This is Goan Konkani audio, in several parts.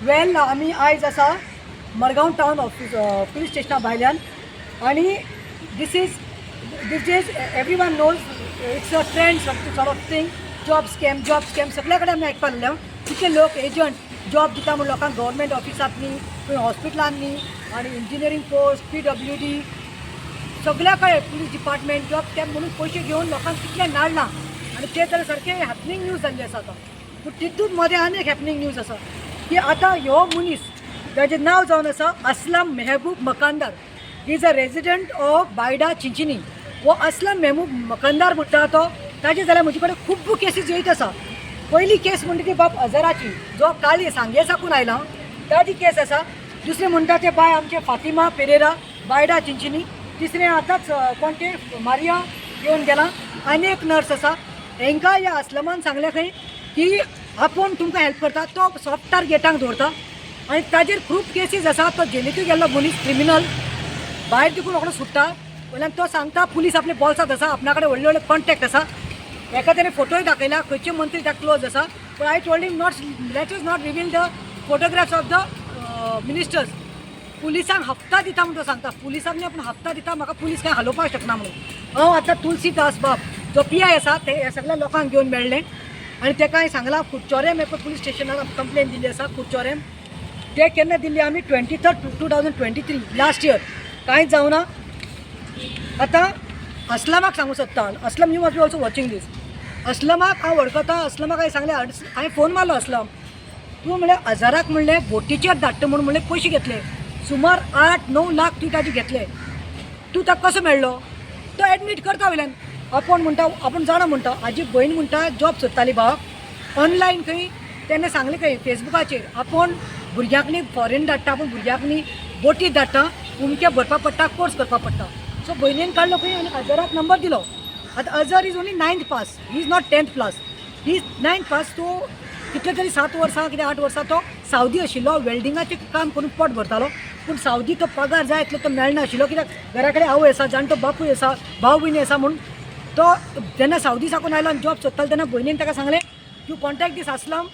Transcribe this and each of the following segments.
वेल, आमी आयज आसा मडगांव टावन ऑफिस पुलीस स्टेशना भायल्यान आनी this is everyone knows it's a trend sort of thing, job scam, job scam. सगळ्या कडेन आमी आयकपाक लागल्या. कितले लोक एजंट जॉब दिता म्हूण लोकांक, गव्हर्मेंट ऑफिसांतनी, खंय हॉस्पिटलांनी आनी इंजिनियरींग पोस्ट, पीडब्ल्यूडी, सगळ्या कडेन पुलीस डिपार्टमेंट जॉब स्कॅम म्हणून पयशे घेवन लोकांक कितले नाडलां आनी ते तर सारकें हॅपनींग न्यूज जाल्ली आसा आतां. पूण तितूंत मदें आनी एक हॅपनींग न्यूज आसा की आतां ह्यो मनीस ताजें नांव जावन आसा असलम मेहबूब Makandar, is a resident of Baida, Chinchinim. हो असलम मेहबूब मकंदार म्हणटा तो, ताजे जाल्यार म्हजे कडेन खूब्ब केसीस येयत आसा. पयली केस म्हणटा ती बाब अजराची, जो काली सांगे साकून आयला, ताजी केस आसा. दुसरें म्हणटा ते बाय आमचे फातिमा पेरेरा, बायडा, चिंचिनी. तिसरें आतांच कोण ते मारिया येवन गेला. आनी एक नर्स आसा. हेंकां ह्या असलमान सांगलें खंय की आपूण तुमकां हेल्प करता. तो सॉफ्ट टार्गेटांक दवरता आनी ताजेर खूब केसीस आसा. तो जेलींतूय गेल्लो मनीस, क्रिमिनल, भायर देखून रोखडो सुट्टा. वयल्यान तो सांगता पुलीस आपले बोल्सांत आसा, आपणा कडेन व्हडले व्हडले कॉन्टेक्ट आसा. एका ताणें फोटोय दाखयला, खंयचे मंत्री ताका क्लोज आसा. पूण I told him not, let us not reveal the photographs of the ministers. पुलिसांक हप्ता दिता म्हूण तो सांगता. पुलिसांक न्ही, आपूण हप्ता दिता, म्हाका पुलीस कांय हालोवपाक शकना म्हणून. हांव आतां तुलसी दास बाब जो पीआय आसा, ते ह्या सगळ्या लोकांक घेवन मेळ्ळें आनी तेका हांवें सांगलां, कुडचोरेम एका पुलीस स्टेशनार कंप्लेन दिल्ली आसा. कुडचोरेम ते केन्ना दिल्ली आमी? 23rd, 2023, last year. कांयच जावना. आतां असलमाक सांगू सोदता. Aslam, you must be also watching this. असलमाक हांव वळखता. असलमाक हांवें सांगलें, हांवें फोन मारलो, असलम, तूं म्हणल्यार अजराक म्हणलें बोटीचेर धाडटा म्हणून म्हणलें पयशे घेतले, सुमार 8-9 लाख तूं ताजे घेतले. तूं ताका कसो मेळ्ळो? तो एडमीट करता वयल्यान, आपूण म्हणटा, आपूण जाणा म्हणटा. हाजी भयण म्हणटा जॉब सोदताली भावाक ऑनलायन खंय. तेन्ना सांगलें खंय फेसबुकाचेर, आपूण भुरग्यांक न्ही फॉरेन धाडटा, आपूण भुरग्यांक न्ही बोटीर धाडटा, उमके भरपा पडटा, कोर्स करपा पडटा. सो भयणीन काडलो खंय आनी अजराक नंबर दिलो. आतां Azhar is only ninth pass, he is not 10th class, he is ninth pass. तो कितले तरी 7 वर्सां कितें 8 वर्सां तो सावदी आशिल्लो. वेल्डिंगाचें काम करून पोट भरतालो. पूण सावदी तो पगार जाय इतलो तो मेळनाशिल्लो, कित्याक घरा कडेन आवय आसा, जाणटो बापूय आसा, भाव भयणी आसा म्हूण. तो जेन्ना सावदी साकून आयलो आनी जॉब सोदतालो, तेन्ना भयणीन ताका सांगलें, "You contact this Aslam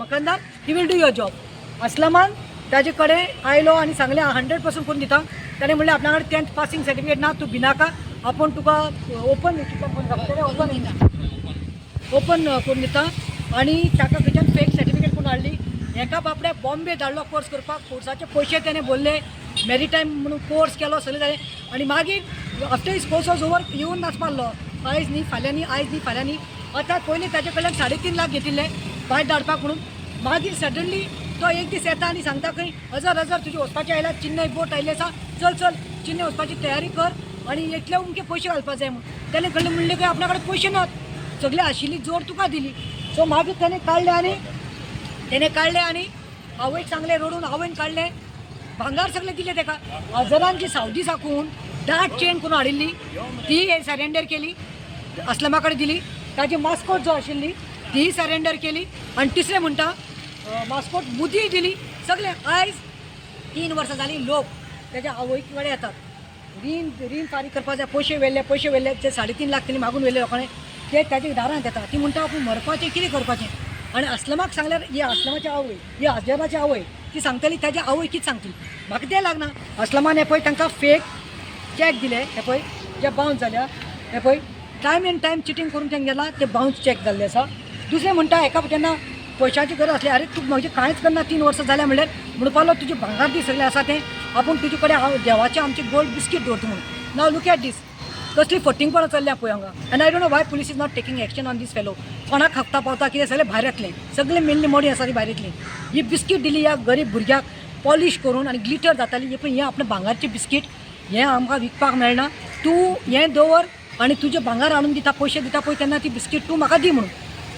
Makandar, he will do your job." असलमान ताजे कडेन आयलो आनी सांगलें, 100% करून दिता. ताणें म्हणलें, आपल्या कडेन 10th passing certificate ना, तूं भिनाका, आपूण तुका ओपन ओपन ओपन करून दिता. आनी ताका खंयच्यान फेक सर्टिफिकेट करून हाडली. हेका बापड्याक बॉम्बे धाडलो कोर्स करपाक. कोर्साचे पयशे तेणें भरले, मेरिटायम म्हणून कोर्स केलो, सगळें जालें. आनी मागीर after his course was over येवन नाचपा लागलो, आयज न्ही फाल्यां न्ही, आयज न्ही फाल्यां न्ही. आतां पयलीं ताजे कडल्यान 3.5 लाख घेतिल्ले भायर धाडपाक म्हणून. मागीर सडनली तो एक दीस येता आनी सांगता खंय, "अजर, अजर, तुजी वचपाची आयला, चेन्नय बोट आयिल्ली आसा, चल चल, चेन्नय वचपाची तयारी कर आनी इतले उमके पयशे घालपाक जाय" म्हणून. तेणें कडले म्हणलें खंय, आपणा कडेन पयशे नात, सगळे आशिल्ली जोड तुका दिली. सो मागीर तेणें काडले आनी आवयक सांगलें रडून. आवयन काडलें भांगार सगळें दिलें ताका. अजरान जी सावदी साकून दाट चेन करून हाडिल्ली, ती सरेंडर केली, असलमा कडेन दिली. ताजी मास्कोट जो आशिल्ली, तीय सरेंडर केली. आनी तिसरें म्हणटा मास्कोट मुदीय दिली, सगळें. आयज 3 वर्सां जालीं, लोक तेज्या आवय कडेन येतात, रीण रीण फारीक करपाक जाय, पयशे व्हेल्ले, पयशे व्हेल्ले. ते 3.5 लाख तेणी मागून व्हेल्ले लोकांनी, ते ताच्या दारांत येता. ती म्हणटा, आपूण मरपाचें, कितें करपाचें? आनी असलमाक सांगल्यार, ही असलमाची आवय, ही अजराची आवय, ती सांगतली ताजी आवय कितें सांगतली? म्हाका तें लागना. असलमान हे पळय तांकां फेक चॅक दिले. हे पळय, जे बाउन्स जाल्या, हे पळय, टायम एंड टायम चिटींग करून तेंगे गेला, ते बाउन्स चॅक जाल्ले आसा. दुसरें म्हणटा, हेका जेन्ना पयशांची गरज आसली, "अरे, तूं म्हजें कांयच करना, 3 वर्सां जाल्या" म्हणल्यार म्हणपाक लागलो, "तुजें भांगार दी, सगळें आसा तें, आपूण तुजे कडेन हांव देवाचें आमचें गोल्ड बिस्कीट दवरता" म्हणून. नाव लूक एट दीस, कसली फटींगपणां चल्ल्या पळय हांगा. And I don't know why police is not taking action on this fellow. कोणाक हप्ता पावता कितें, सगळें भायर येतलें. सगळें मेल्ली मडी आसा ती भायर येतली. ही बिस्कीट दिली ह्या गरीब भुरग्याक पॉलिश करून आनी ग्लिटर जाताली. हे पळय, हें आपलें भांगारचें बिस्कीट, हें आमकां विकपाक मेळना, तूं हें दवर आनी तुजें भांगार हाडून दिता, पयशे दिता पळय तेन्ना ती बिस्कीट तूं म्हाका दी म्हणून.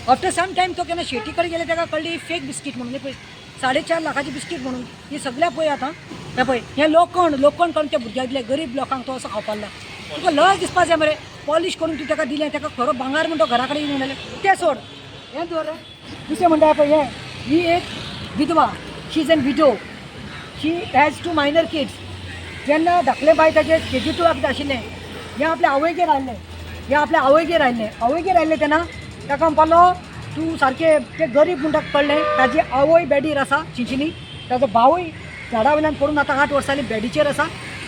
आफ्टर सम टायम तो केन्ना शेटी कडेन गेले, ताका कळ्ळी फेक बिस्कीट म्हणून. हे पळय, 4.5 लाखाची बिस्कीट म्हणून ही सगळ्या. पळय आतां, हें पळय, हें लोखण लोखण करून त्या भुरग्याक दिलें. गरीब लोकांक तो असो खावपाक लागला. तुका लज दिसपा जाय मरे. पॉलिश करून तूं ताका दिलें, ताका खरो भांगार म्हणटा घरा कडेन येवन जाल्यार. तें सोड, हें दवर. दुसरें म्हणटा पळय, हें ही एक विधवा, she is an widow, she has two minor kids. जेन्ना धाकलें बाय ताजें केजी 2 कितें आशिल्लें, हें आपल्या आवयगेर आयलें, हें आपल्या आवयगेर आयलें. आवयगेर आयलें तेन्ना ताका म्हणपालो, तूं सारकें ते गरीब म्हणटा कळ्ळें. ताजी आवय बेडीर आसा चिंचिनी. ताजो भावूय झाडा वयल्यान पडून आतां 8 वर्सां जालीं बेडीचेर आसा.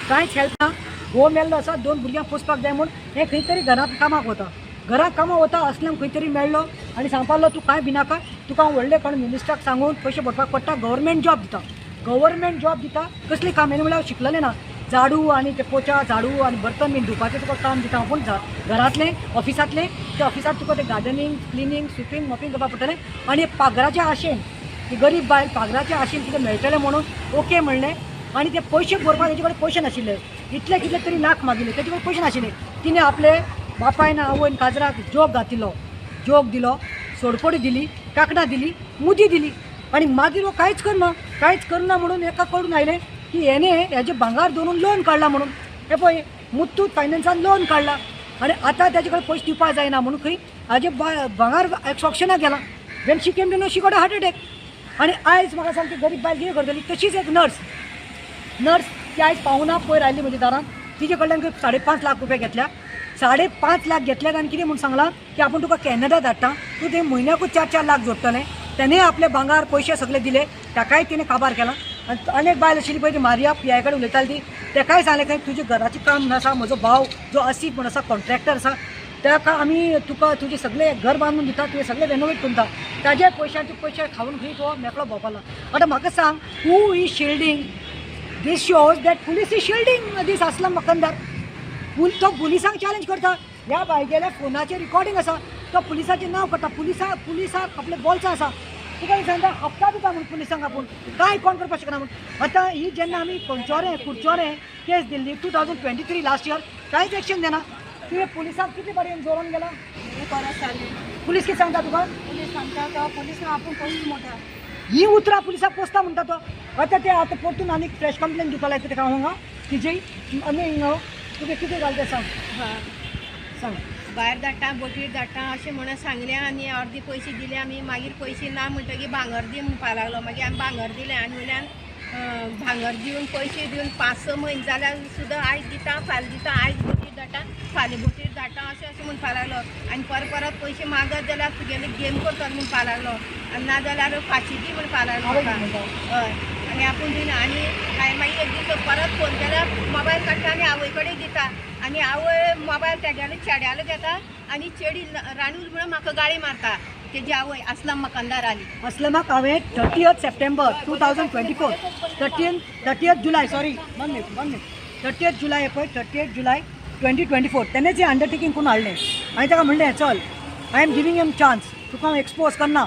कांयच हेल्प ना. घोव मेल्लो आसा. दोन भुरग्यांक पोसपाक जाय म्हूण हें खंय तरी घरांत कामाक वता. घरांत कामाक वता, असलम खंय तरी मेळ्ळो आनी सांगपाक लागलो, तूं कांय भिनाका, तुका हांव व्हडले कोण मिनिस्टराक सांगून पयशे भरपाक पडटा, गव्हर्मेंट जॉब दिता, गव्हर्मेंट जॉब दिता. कसलें काम? हें म्हणल्यार शिकलेलें ना. झाडू आनी ते पोचा झाडू आनी बर्तन बीन धुवपाचें तुका काम दिता पूण घरांतलें ऑफिसांतलें त्या ऑफिसांत तुका तें गार्डनींग, क्लिनींग, स्विपींग, मॉपिंग करपाक पडटलें. आनी पागराच्या आशेन, ती गरीब बायल पागराच्या आशेन कितें मेळटलें म्हणून ओके म्हणलें आनी ते पयशे भरपाक तेजे कडेन पयशे नाशिल्ले. इतले कितले तरी लाख मागिल्ले, तेजे कडेन पयशे नाशिल्ले. तिणें आपले बापायन, आवयन, काजराक जोग घातिल्लो, जोग दिलो, सोडपडी दिली, कांकणां दिली, मुदी दिली आनी मागीर हो कांयच करना, कांयच करना म्हणून एका कडून आयलें की हेणे हेजें भांगार दवरून लोन काडलां म्हणून. हें पळय, मुत्तूट फायनान्सान लोन काडला आनी आतां ताजे कडेन पयशे दिवपाक जायना म्हणून खंय हाजें भांगार ऑक्शनाक गेलां. When she came to know, she got a heart attack. आनी आयज म्हाका सांग, ती गरीब बायल कितें करतली? तशीच एक नर्स, नर्स ती आयज पावना. पयर आयली म्हज्या दारान, तिजे कडल्यान खंय 5.5 लाख रुपया घेतल्या. 5.5 लाख घेतल्यात आनी कितें म्हूण सांगलां की आपूण तुका कॅनडा धाडटा, तूं ते म्हयन्याकूच 4-4 लाख जोडटलें. तेणें आपले भांगार, पयशे सगळे दिले. ताकाय तिणें काबार केला. आनी अनेक बायल आशिल्ली पळय, ती मारिया, पी I कडेन उलयताली ती. तेकाय सांगलें खंय, तुजें घराचें काम आसा, म्हजो भाव जो असीफ म्हूण आसा, कॉन्ट्रॅक्टर आसा, ताका आमी तुका तुजें सगळें घर बांदून दिता, तुवें सगळें रेनोवेट करून दिता. ताजे पयशांचे पयशे खावन खंय तो मेकळो भोंवपाक लागला. आतां म्हाका सांग, who is shielding? This shows that police is shielding this Aslam Makandar. तो पुलिसांक चॅलेंज करता. ह्या बायगेल्या फोनाचेर रिकॉर्डिंग आसा. तो पुलिसाचें नांव काडटा. पुलिसाक आपले बोल्सां आसा. तुका सांगता, हप्ता दिता म्हूण पुलिसांक आपूण कांय कोण करपाक शकना म्हूण. आतां ही जेन्ना आमी कंचोरें कुडचोरें केस दिल्ली 2023, last year, कांयच एक्शन घेना. तुवें पुलिसांक कितले फावटी जोरोन गेला? एक वरस जालें. पुलीस कितें सांगता तुका? पुलीस सांगता, तो पुलीस आपूण पोस्ट मोठा. ही उतरां पुलिसाक पोसता म्हणटा तो. आतां ते आतां परतून आनीक फ्रेश कंप्लेन दिवपा लायता तेका हांगा तिजी. आमी हिंगा तुगे कितें जालें तें सांग. सांग. भायर धाडटा, बोटीर धाडटा अशें म्हणून सांगलें आनी अर्दे पयशे दिले आमी. मागीर पयशे ना म्हणटगीर भांगर दी म्हणपाक लागलो. मागीर आमी भांगर दिलें आनी वयल्यान भांगर दिवन, पयशे दिवन 5-6 म्हयने जाल्यार सुद्दां आयज दिता, फाल्यां दिता, आयज बोटीर धाडटा, फाल्यां बोटीर धाडटा, अशें अशें म्हणपाक लागलो. आनी परत परत पयशे मागत जाल्यार तुगेले गेम करतलो म्हणपाक लागलो आनी नाजाल्यार फांशी दी म्हणपाक लागलो म्हाका. हय, आनी आपूण दिना. आनी हांवें मागीर एक दीस परत फोन केल्यार मोबायल काडटा आनी आवय कडेन दिता आनी आवय मोबायल तेगेले चेड्यालो घेता आनी चेडी राणूल म्हणून म्हाका गाळी मारता तेजी आवय असलम मकंदार आली. असलमाक हांवें 30 September 2024, 30th July, sorry, one minute, one minute, 30 July पळय, 30 July 2024 तेणें जें अंडरटेकींग करून हाडलें आनी ताका म्हणलें, चल, I am giving him chance, तुका हांव एक्सपोज करना.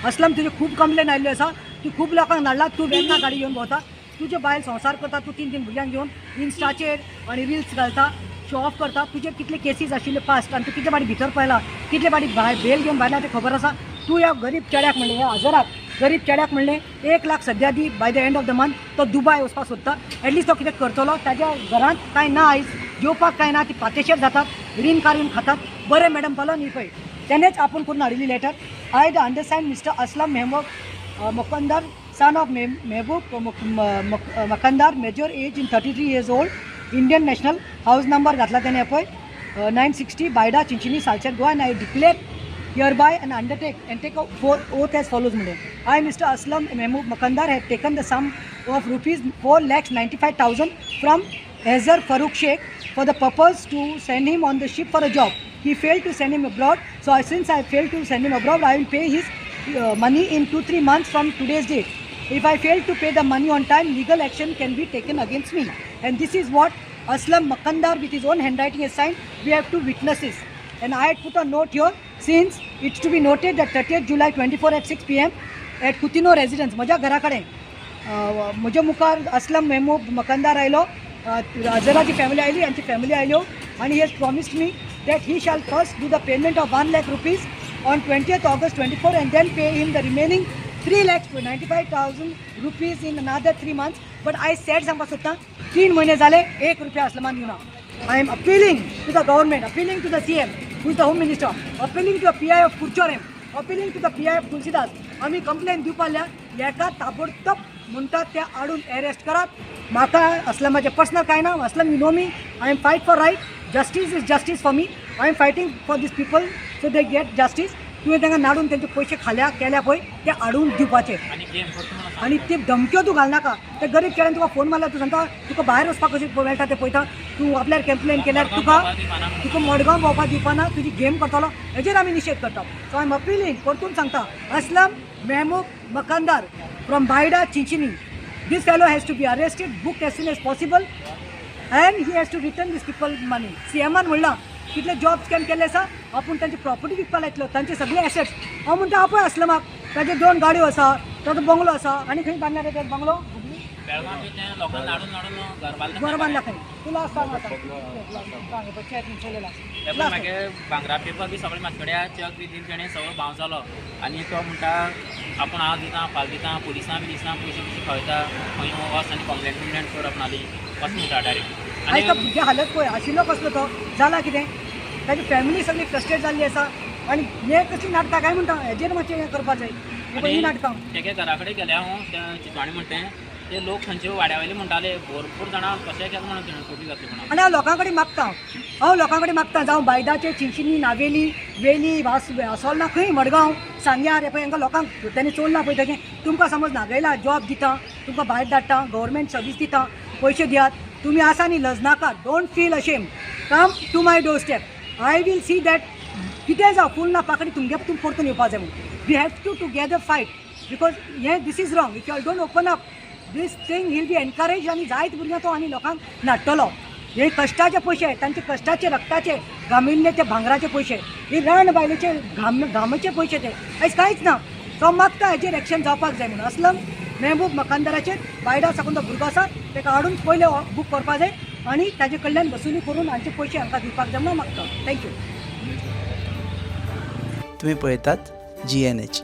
असलम, तुजी खूब कंप्लेन आयिल्ल्यो आसा, तूं खूब लोकांक धाडला, तूं वेन्ना गाडी घेवन भोंवता, तुजे बायल संवसार करता, तूं तीन तीन भुरग्यांक घेवन इन्स्टाचेर आनी रिल्स घालता, शो ऑफ करता. तुजेर कितले केसीस आशिल्ले पास्ट आनी तूं कितले फाटी भितर पळयला, कितले फाटी भायर बेल घेवन भायर तें खबर आसा. तूं ह्या गरीब चेड्याक म्हणलें, ह्या हजराक गरीब चेड्याक म्हणलें, 1 लाख सद्या दी, by the end of the month तो दुबाय वचपाक सोदता, एटलिस्ट तो कितें करतलो. ताज्या घरांत कांय ना, आयज जेवपाक कांय ना. ती पातेशेर जातात, रीण काडून खातात. बरें मॅडम पालो न्ही पळय, तेणेच आपूण करून हाडिल्ली letter. I, the undersigned Mister Aslam Mehboob Makandar, son of Mehboob Makandar, major age in 33 years old, Indian national, house number घातला त्याने पळय 960, बायडा, चिंचिनी, Salcete, Goa, and I declare hereby and undertake and take a for oath as follows म्हणजे, I, Mister Aslam Mehboob Makandar, have taken the sum of rupees 4,95,000 from Azhar Farooq Sheikh for the purpose to send him on the ship for a job. He failed to send him abroad. So since I failed to send him abroad, I will pay his money in 2-3 months from today's date. If I fail to pay the money on time, legal action can be taken against me. And this is what Aslam Makandar with his own handwriting has signed. We have two witnesses. And I had put a note here, since it's to be noted that 30th July 24 at 6 p.m. at Coutinho residence, म्हज्या घरा कडेन, म्हज्या मुखार असलम मेहमूब मकंदार आयलो, अझराची फॅमिली आयली, यांची फॅमिली आयल्यो आनी he has promised me that he shall first do the payment of 1 lakh rupees on 20th August 24 and then pay him the remaining 3,95,000 rupees in another 3 months. But I said सांगपाक सोदता, 3 म्हयने जाले, एक रुपया असलमान दिवना. I am appealing to the government, appealing to the CM, who is the Home Minister, appealing to the PI of Curchorem, appealing to the PI of Tulsidas. आमी कंप्लेन दिवपा लागल्या. हेका ताबडतोब म्हणटात ते हाडून अरेस्ट करात. म्हाका असलमाचें पर्सनल कांय ना. Aslam, you know me, I am fight for right. Justice is justice for me. I am fighting for this people so they get justice. तुवें तांकां नाडून तेंचे पयशे खाल्या केल्या पळय ते हाडून दिवपाचे. आनी ते धमक्यो तूं घालनाका. ते गरीब चेड्यान तुका फोन मारल्यार तूं सांगता तुका भायर वचपाक कशें मेळटा तें पळयता. तूं आपल्यार कंप्लेन केल्यार तुका तुका मडगांव भोंवपाक दिवपाना, तुजी गेम करतलो. हेजेर आमी निशेध करता. सो I am appealing, परतून सांगता, Aslam मेहमूब मकंदार from Baida Chinchinim, this fellow has to be arrested, book as soon as possible and he has to return this people money. सीएमान म्हणलां कितले जॉब स्कॅम केल्ले आसा, आपूण तांची प्रॉपर्टी विकपाक लायतलो, तांचे सगळे एसेट्स. हांव म्हणटा आपय असलमाक ताजे दोन गाडयो आसा, ताजो बंगलो आसा आनी खंय बांदला रे ते बंगलो? घर बांदला खंय? तुला सांग आतां, सांग चॅक चलयला. मागीर भांगरा पेपर बी सगळे म्हाजे कडेन, चॅक बी दिले तेणें, सगळो बाउन्स जालो. आनी तो म्हणटा आपूण हांव दिता, फाल्यां दिता. पुलिसां बी दिसना, पयशे बिशे खावयता. खंय वच आनी कंप्लेन बिम्प्लेन कर आपणाली, अशें म्हणटा डायरेक्ट. आयज तो भुरग्या हालत पळय, आशिल्लो कसलो तो जाला कितें, ताजी फॅमिली सगळी फ्रस्ट्रेट जाल्ली आसा. आनी हे कसलीं नाटकां काय म्हणटा, हेजेर मातशें हें करपा जाय. हे पळय ही नाटकां. तेगे घरा कडेन गेले हांव, त्या चिंतवाणी म्हणटा ते लोक खंयचे वाड्या वयले म्हणटाले भरपूर जाणां कशें केलें म्हणून तेणें सोपी घातली म्हणून. आनी हांव लोकां कडेन मागता, हांव लोकां कडेन मागता, जावं बायदाचे, चिंचिनी, नावेली, वेली, वास, असोल्णा, खंय मडगांव, सांग्यार, हे पळय हांकां लोकांक तेणी चोरला पळय तेजें. तुमकां समज नागयला, जॉब दिता, तुमकां भायर धाडटा, गव्हर्मेंट सर्वीस दिता, पयशे दियात. तुमी आसा न्ही, लजनाका, don't feel ashamed, come to my door step, I will see that कितें जावं, फूल ना पाकडी तुमगे तुमी परतून येवपा जाय म्हणून. We have to together fight because हें this is wrong. If you don't open up this thing, he'll be encourage आनी जायत भुरग्यां तो आनी लोकांक नाडटलो. हे कश्टाचे पयशे, तांचे कश्टाचे, रक्ताचे घामिल्ले ते भांगराचे पयशे, हे रांड बायलेचे घाम घामाचे पयशे, ते आयज कांयच ना. सो हांव मागता हेजेर एक्शन जावपाक जाय म्हणून. असलम मेहबूब मकानदाराचेर, बायडा साकून तो भुरगो आसा, ताका हाडून पयले बूक करपाक जाय आनी ताजे कडल्यान वसुली करून हांचे पयशे हांकां दिवपाक जाय म्हणून मागता. Thank you. तुम्ही पळयतात जीएनएच.